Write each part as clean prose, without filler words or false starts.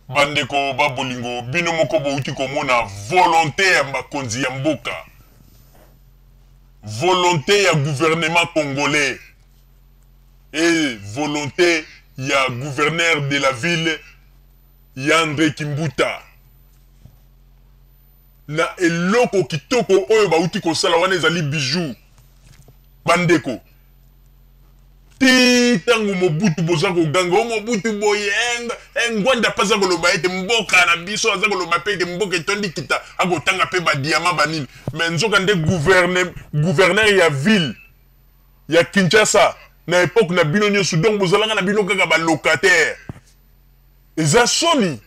Bandeko ba bolingo, bino moko bowuti komona volonte ya bakonzi ya mboka, volonte ya gouvernement congolais et volonte ya gouverneur de la ville Yandre Kimbuta na eloko kitoko oyo bawuti kosala wana ezali bijou bandeko. Ti tango Mobutu boza koganga o Mobutu boye eh, Ngwanda pe aza koloba ete mboka na biso aza koloba pe ete mboka etondi kita akotanga pe ba diamant ba nini mais nzoka nde gouverne gouverneur ya ville ya Kinshasa na epoque na bino nyoso donc bozalaka na bino kaka ba locataire eza soni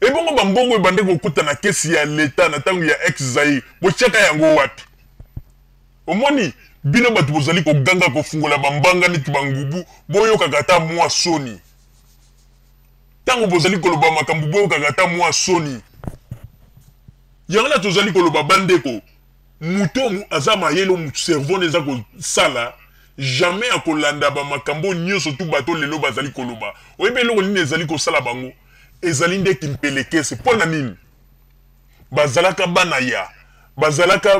ebongo ba mbongo ebande kokota na kesi ya l'etat na tango ya ex Zaire botiaka yango wapi? Omoni bino batu bozali koganga kofungola ba mbanga neti ba ngubu boyokaka ata mua soni tango bozali koloba makambo boyokaka ata mua soni yango na tozali koloba bandeko moto oyo aza mayele oyo cerveau na eza kosala jamais akolanda ba makambo nyonso tu bato lelo bazali koloba oyebi eloko nini ezali kosala bango ezali nde kimpelekese mpo na nini bazalaka bana ya bazalaka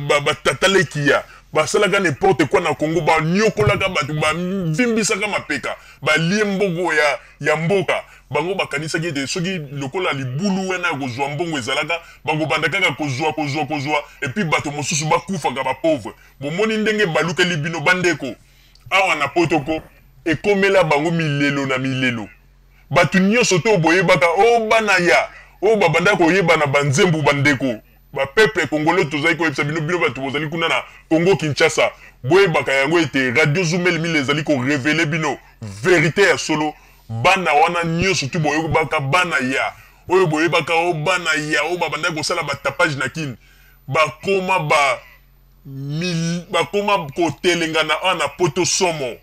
ba tata leki ya basalaka n'importe quoi na Congo banyokolaka bato bavimbisaka mapeka balie mbongo ya, ya mboka bango bakanisaki ete soki lokola libulu wana ya kozwa mbongo ezalaka bakobanda kaka kozwa kozwa kozwa epuis bato mosusu bakufaka bapauvre bomoni ndenge balukeli bino bandeko awa na potoko ekomela bango milelo na milelo Batu nioso to boyebaka oh bana ya oyo babanda koyeba na ba nzembu ba ndeko ba peuple congolais tozali koyebisa bino bino batu bozali kuna na Congo Kinshasa boyebaka yango ete radio Zumel 1000 ezali ko reveler bino verite ya solo bana wana nioso tu boyebaka bana ya oyo boyebaka oh bana ya oyo babandaki kosala ba tapage na kin bakoma ba mil, bakoma kotelengana awa na poto somo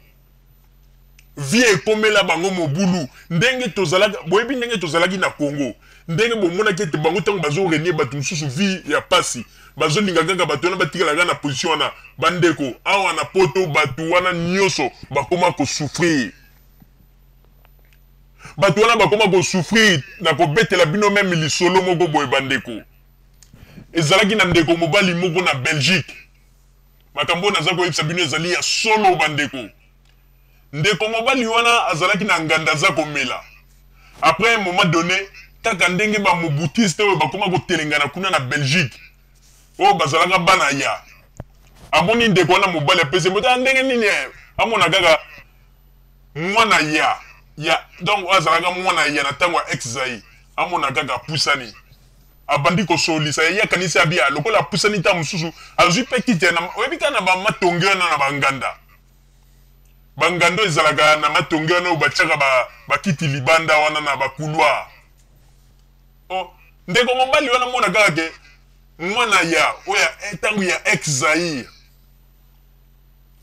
vie ekomela bango mobulu ndenge tozalaka boyebi ndenge tozalaki na Congo ndenge bomonaki ete bango ntango bazo renier bato mosusu vie ya pasi bazolinga kaka bato wana batikala kaka na position wana bandeko awa na poto bato wana nyonso bakoma kosouffrir bato wana bakoma kosouffrir na kobetela bino meme lisolo moko boye bandeko ezalaki na ndeko mobali moko na Belgique Makambo oyo naza koyebisa bino ezali ya solo bandeko. Ndeko mobali wana azalaki na nganda aza komela. Après un moment donne, kaka ndenge ba mobutiste oyo bakoma kotelengana kuna na Belgique, oyo bazalaka bana ya amoni ndeko wana mobali apesi ye mbote ndenge nini eh? Amona kaka mwana ya ya donc oyo azalaka mwana ya na ntango ya ex Zaïre, amona kaka apusani abandi kosolisa ye akanisi abia lokola apusani ntango mosusu azwi mpe kiti oyebi kaka na bamatonge wana na banganda banganda oyo ezalaka na matonge wana oyo batiaka bakiti libanda wana na bacouloir oh, ndeko mobali wana mona kaka ke mwana ya oyo ntango ya ex Zaïre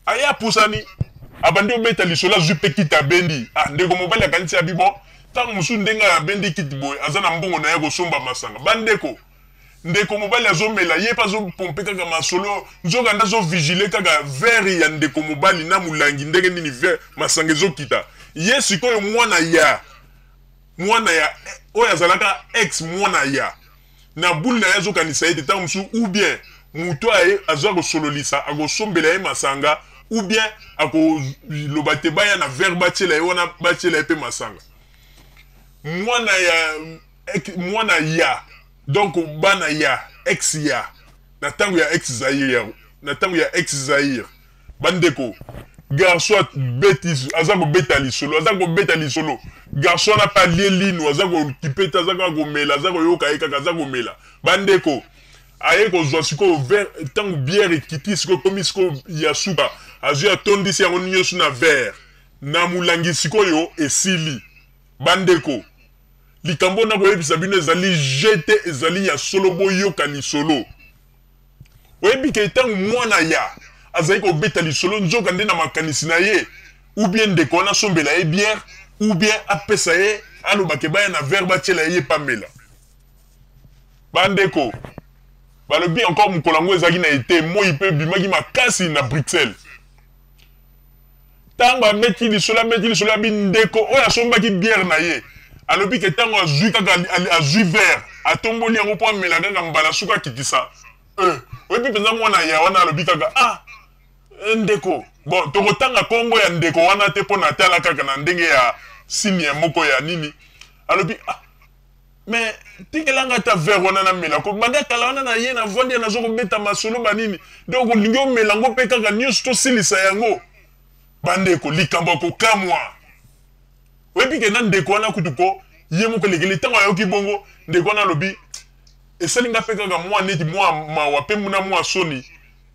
aye apusani abandi obeta lisolo azwi mpe kiti abendi ah, ndeko mobali akanisi abi bon ntango mosusu ndenge abendi kiti boye aza na mbongo na ye kosomba masanga bandeko ndeko mobali azomela ye mpe azopompe kaka masolo nzoka nde azovigile kaka vere ya ndeko mobali na molangi ndenge nini vere masanga ezokita ye sikoyo mwana ya mwana ya oyo azalaka ex mwana ya na boule na ye azokanisa ete ntango mosusu ou bien moto aye aza kosololisa akosombela ye masanga ou bien akoloba te baya na verre batiela ye wana batiela ye mpe masanga mwana ya mwana ya donc bana ya ex ya na ntango ya ex Zaire na ntango ya ex Zaire bandeko garçon abeti aza kobeta lisolo aza kobeta lisolo garçon wana mpe alie lino aza kokipe te aza kaka komela aza koyoka ye kaka aza komela bandeko aye kozwa sikoyo verre ntango biere ekiti sikoyo ekomi sikoyo ya suka azwi atondisi yango nyonso na verre na molangi sikoyo esili bandeko likambo nakoyebisa bino ezali jete ezali ya solo boyoka lisolo Oyebi ke ntango mwana ya azali kobeta lisolo nzoka nde na makanisi na ye ou bien ndeko wana asombela ye bière ou bien apesa ye aloba ke baya na verre batiela ye ye pamela. Bandeko balobi encore mokolo yango ezalaki na ete moi mpe ebimaki makasi na Bruxelles. Ntango abeti lisolo abeti lisolo abi ndeko oyo asombaki bière na ye. Alobi ke ntango azwi kaka, azwi verre, atomboli yango mpo amela kaka mbala suka akitisa. Oyebi mpenza mwana ya wana alobi kaka, ah, ndeko, bon, tokotanga nkombo ya ndeko wana te mpo na tala kaka na ndenge ya signe ya moko ya nini. Alobi, ah, mais tikela nga ata verre wana namela ko, banda kala wana na ye navandi ya nazo kobeta masolo banini, donc olingi omela yango mpe kaka nyonso tosilisa yango. Bandeko, likambo ya kokamwa. Oyebi ke na ndeko wana kutu ko ye moko elekeli ntango ayoki bongo, ndeko wana alobi esali nga mpe kaka mwa neti mwa mawa mpe na mwa soni,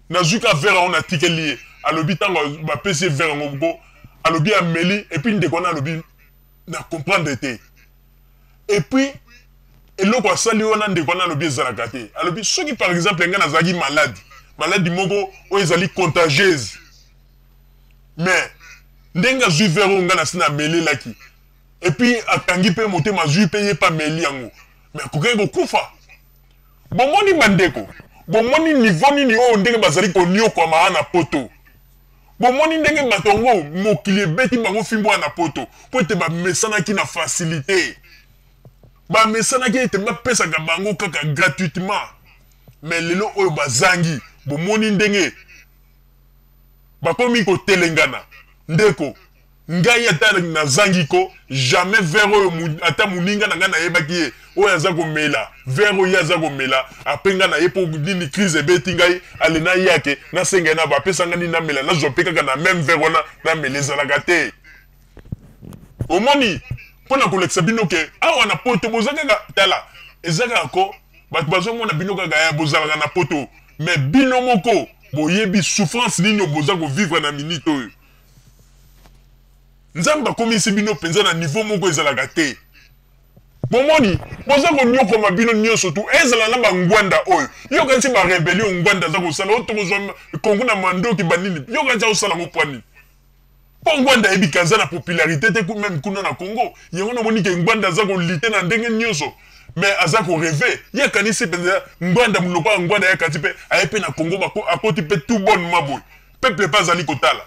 nazwi ka verre yango natikeli ye. Alobi ntango bapesi ye verre yango ko, alobi ameli, et puis ndeko wana alobi na comprendre te. Et puis eloko asali wana, ndeko wana alobi ezalaka te. Alobi soki par exemple ngai nazalaki malade, maladi moko oyo ezali contagieuse, mais ndenge azwi verre oyo ngai nasi namelelaki, et puis akangi mpe motema, azwi mpe ye mpe ameli yango, mais akokaki kokufa. Bomoni bandeko, bomoni niveau nini oyo ndenge bazali koniokwama wana na poto. Bomoni ndenge bato yango mokili ebeti bango fimbo wana na poto, mpo ete bamesanaki na facilité, bamesanaki ete bapesaka bango kaka gratuitement. Mais lelo oyo bazangi, bomoni ndenge bakomi kotelengana. Ndeko, ngai ata nazangi ko jamais verre oyo ata moninga na ngai nayebaki ye oyo aza komela verre oyo ye aza komela, ape ngai na ye mpo nini crise ebeti ngai, ale nayake nasenga ye na bapesa ngai nini namela, nazwa mpe kaka na même verre wana namela, ezalaka te. Omoni, mpo na kolakisa bino ke awa na poto boza kaka, tala, eza kaka ko bato bazomona bino kaka ya bozalaka na poto, mais bino moko boyebi souffrance nini boza kovivre na minute oyo. Nzambe akomisi bino mpenza na niveau moko ezalaka te. Bomoni, boza konyokoma bino nyonso tu, ezala na bangwanda oyo. Yokanisi ba rébellion ngwanda aza kosala, oyo tokozwa Congo na mandoki banini. Yokanisi akosala ngo mpo nini? Mpo Ngwanda ayebi ke aza na popularité te même kuna na Congo. Yango namoni ke Ngwanda aza kolite na ndenge nyonso, mais aza korêver. Ye akanisi mpenza Ngwanda, monoko ya Ngwanda ye akanisi mpe aye mpe na Congo, akoti mpe tout bonnement boye. Peuple mpe azali kotala.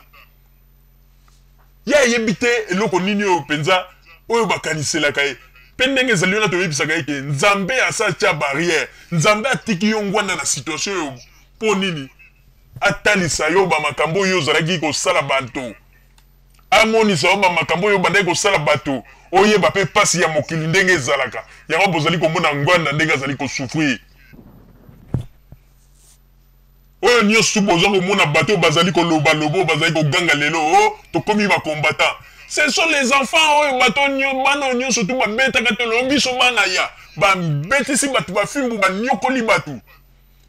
Ye ayebi te eloko nini oyo mpenza oyo bakaniselaka ye. Mpe ndenge ezali wana toyebisaka ye ke Nzambe asa atia barrière. Nzambe atiki yo Ngwanda na situation oyo mpo nini? Atalisa yo ba makambo oyo ozalaki kosala bato, amonisa yo ba makambo oyo obandaki kosala bato, oyeba mpe pasi ya mokili ndenge ezalaka. Yango bozali komona Ngwanda ndenge azali kosouffrir. Oyo nyonso boza komona bato oyo bazali koloba loba, oyo bazali koganga lelo, oh, tokomi ba combattants. Ce sont les enfants oyo bato bana oyo nyonso tu babetaka tolo biso bana ya babetisi bato bafimbu, banyokoli bato.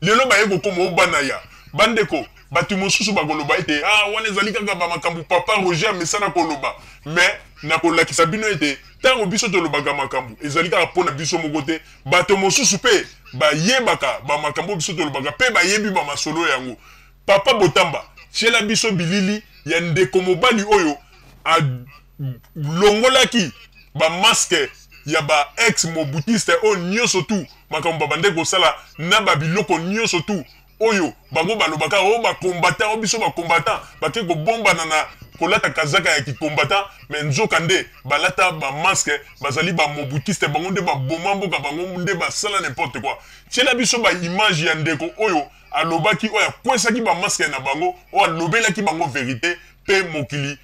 Lelo baye kokoma o bana ya bandeko. Bato mosusu bakoloba ete ah, wana ezali kaka ba makambo papa Roger amesana koloba, mais nakolakisa bino ete ntango biso tolobaka makambo ezali kaka mpo na biso moko te, bato mosusu mpe bayebaka ba makambo biso tolobaka mpe bayebi ba masolo yango. Papa Botamba, tiela biso bilili ya ndeko mobali oyo alongolaki ba masque ya ba ex mobutiste oyo nyonso tu makambo babandaki kosala na ba biloko nyonso tu oyo bango balobaka oyo ba combattant, oyo biso ba combattant bake kobombana na kolata kazaka ya kicombattant, mais nzoka nde balata ba masque, bazali ba mobutiste, bango nde baboma mboka, bango nde basala n'importe quoi. Tiela biso ba image ya ndeko oyo alobaki, oyo akwesaki ba masque na bango, oyo alobelaki bango vérité pe mokili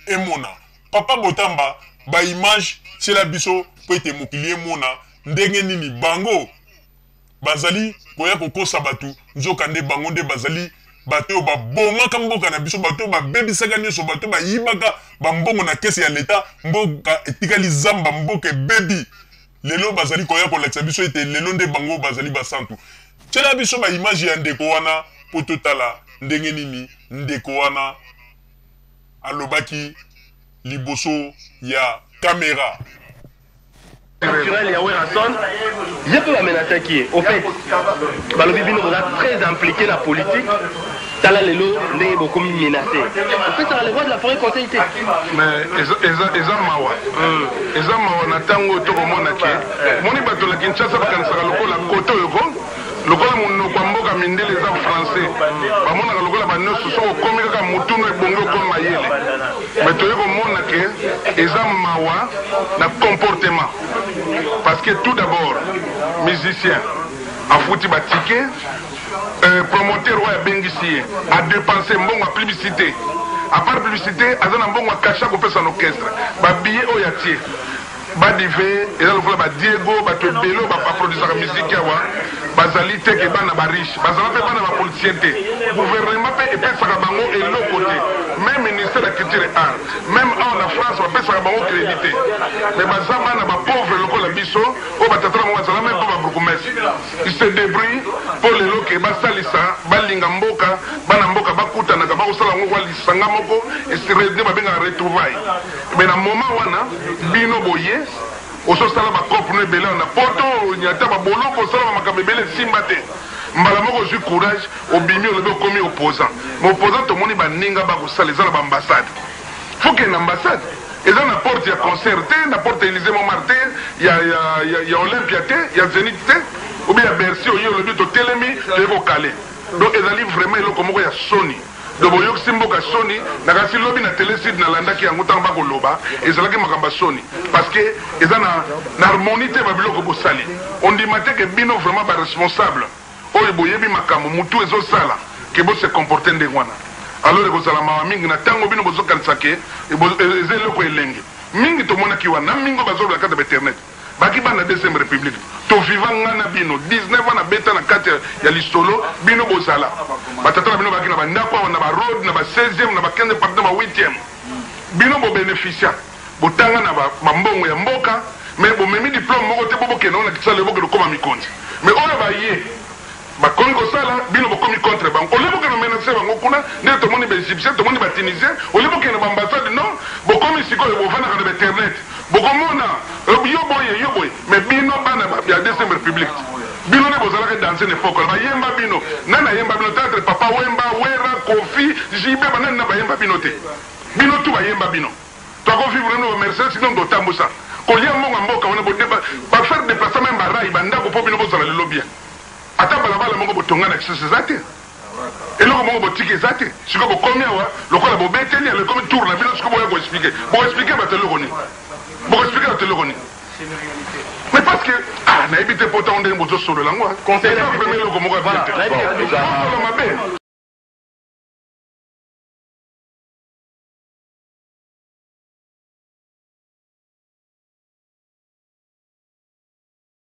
emona. Papa Botamba, ba image tiela biso po ete mokili emona ndenge nini bango bazali koya kokosa bato, nzoka nde bango nde bazali bato oyo babomaka mboka na biso, bato oyo babebisaka nyonso, bato oyo bayibaka bambongo na kese ya leta, mboka etikali zamba, mboka ebebi. Lelo bazali koya kolakisa biso ete lelo nde bango bazali basantu. Tiela biso ba image ya ndeko wana po totala ndenge nini ndeko wana alobaki liboso ya kamera. Culturel ya Werrason, ye mpe bamenasaki ye. Au fait, balobi bino boza très impliqué na politique, tala lelo ndenge bokomi menacé. Opesaka le roi de la forêt conseil te. Mais eza mawa. Eza mawa na ntango oyo tokomona ke moni bato na Kinshasa bakanisaka lokola kote oyo ko. Lokola monoko ya mboka mindele eza français, bamonaka lokola ba nionso soki okomi kaka mutu no ebongi okomi mayele. Mais toye komona que eza mawa na comportement parce que tout d'abord musicien afuti ba tickets, promoteur oyo abengisi ye a depenser mbongo ya publicite, à part publicite aza na mbongo ya cachet akopesa na orchestre, ba billets oyo atie. Ba dive eza lokola ba Diego batu ebele oyo ba produisaka musique awa bazali te ke bana ba riche bazala pe bana ba politicien te gouvernement pe epesaka bango eloko te meme ministère ya culture et art meme awa na France bapesaka bango credit te mais baza bana ba pauvre lokola biso oyo ba tata na bango bazala meme pas ba bourgmestre ils se debrouillent po lelo ke basalisa balinga mboka bana mboka bakutanaka bakosala yango kwa lisanga moko nde babengaka retrouvaille. Mais na moment wana bino boye osi osala ba coop no ebele awa na poto onyata ba boloko osala ba makambo ebele esimba te mbala moko ozui courage obimi olobi okomi opposant mais opposant tomoni ba ninga ba kosala eza na ba ambassade faut kende na ambassade eza na porte ya concert te na porte ya Elysee Montmartre te ya ya ya, ya Olympia te ya Zenith te ou bien ya Bercy oye olobi totelemi toye kokale donc ezali vraiment eloko moko ya soni. Donc boyokisi mboka soni nakasi lobi na tele sud nalandaki yango tango bako loba ezalaki makambo ya soni parce que eza na na harmonie te ba biloko bosali ondima te ke bino vraiment ba responsable oyo boyebi makambo mutu ezo sala ke bo se comporter ndenge wana alors ekozala mawa mingi na tango bino bozo kanisa ke eza eloko elengi mingi tomonaki wana na mingi oyo bazoloba na kati ya ba internet. Baki bana deuxième republique to viva nga na bino 19 ans na beta na kati ya lisolo bino bozala ba tata na bino baki na ba ndako awa na ba road na ba 16e na ba 15 parti na ba 8e bino bo beneficia botanga na ba mbongo ya mboka mais bomemi diplome moko te po bokende ngo na kisasa lelo bokende kokoma mikonzi mais oyo baye Bakomi kosala, bino bokomi contre bango. Au lieu bokende ko menacer bango kuna, ndenge tomoni ba Egyptiens, tomoni ba Tunisiens, au lieu bokende na ba ambassades, non, bokomi sikoyo bovandaka na ba internet, bokomona yo boye, yo boye. Mais bino bana ya deuxième republique, bino nde bozalaki danse na epoque wana, bayemba bino. Nani ayemba bino te entre Papa Wemba, Werra, Koffi, JB, ba nani na bayemba bino te? Bino tout bayemba bino. Toko vivre nanu ba mercedes bino botambusa kolia mbongo ya mboka wana bo ba faire deplacer meme ba rail ba ndaku po bino bozala lelo bien ata balabala moko botonga na kisasa eza te eloko moko botiki eza te sikoyo bokomi awa lokola bobeteli alors ekomi tour na bino sikoyo boya ko expliquer boko expliquer bato eloko nini boko expliquer bato eloko nini mais parce que ah nayebi te pota ndenge bozosolola yango eza vraiment eloko moko ya bien te bosolo mabe.